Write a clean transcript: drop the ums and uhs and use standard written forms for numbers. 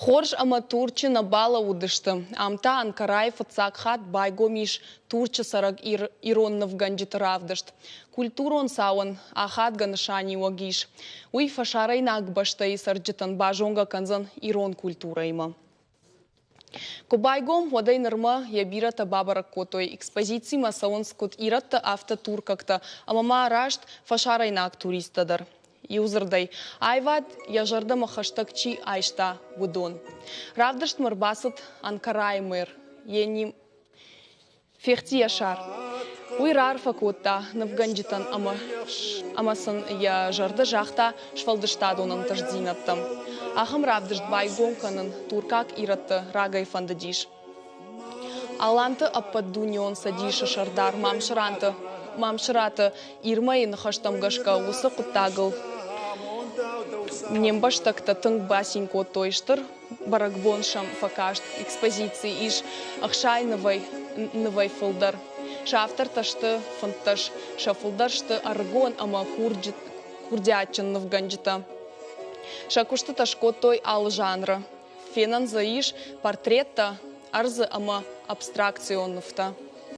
Хорз ӕмӕ Турчы нӕ балӕууыдысты. Ам та Анкарайы фыццаг хатт байгом ис Турчы цӕрӕг ирон нывгӕнджыты равдыст. Культурон цауӕн ахадгӕ нысаниуӕг ис. Уый фӕсарӕйнаг бӕстӕйы цӕрджытӕн базонгӕ кӕндзӕн ирон культурӕимӕ. Куы байгом, уӕдӕй нырмӕ йӕ бирӕтӕ бабӕрӕг кодтой. Экспозицимӕ цӕуынц куыд ирӕттӕ, афтӕ туркӕгтӕ ӕмӕ ма раст фӕсарӕйнаг туристтӕ дӕр. Иудзырдӕй, аивад йӕ зӕрдӕмӕ хӕстӕг чи айста, уыдон. Равдыстмӕ ӕрбацыд Анкарайы мэр Ени Фехтияшар. Уый раарфӕ кодта нывгӕнджытӕн ӕмӕ сын йӕ зӕрдӕ загъта сфӕлдыстадон ӕнтыстдзинӕдтӕ. Ахӕм равдыст байгом кӕнын туркаг ирӕтты рагӕй фӕндыдис. Аланты ӕппӕтдунеон цӕдисы сӕрдар Мамсыранты Мамсыраты Ирмӕйы ныхӕстӕм гӕсгӕ уыцы хъуыддагыл не мбӕстӕгтӕ тынг бацин кодтой. Стыр бӕрӕгбон сӕм фӕкаст. Экспозицийы ис 60 нывӕй фылдӕр. Сӕ автортӕ сты 15, сӕ фылдӕр сты ӕрыгон ӕмӕ курдиатджын нывгӕнджытӕ. Сӕ куыстытӕ скодтой алы жанры. Фенӕн дзы ис портреттӕ, ӕрдзы ӕмӕ абстракцион нывтӕ.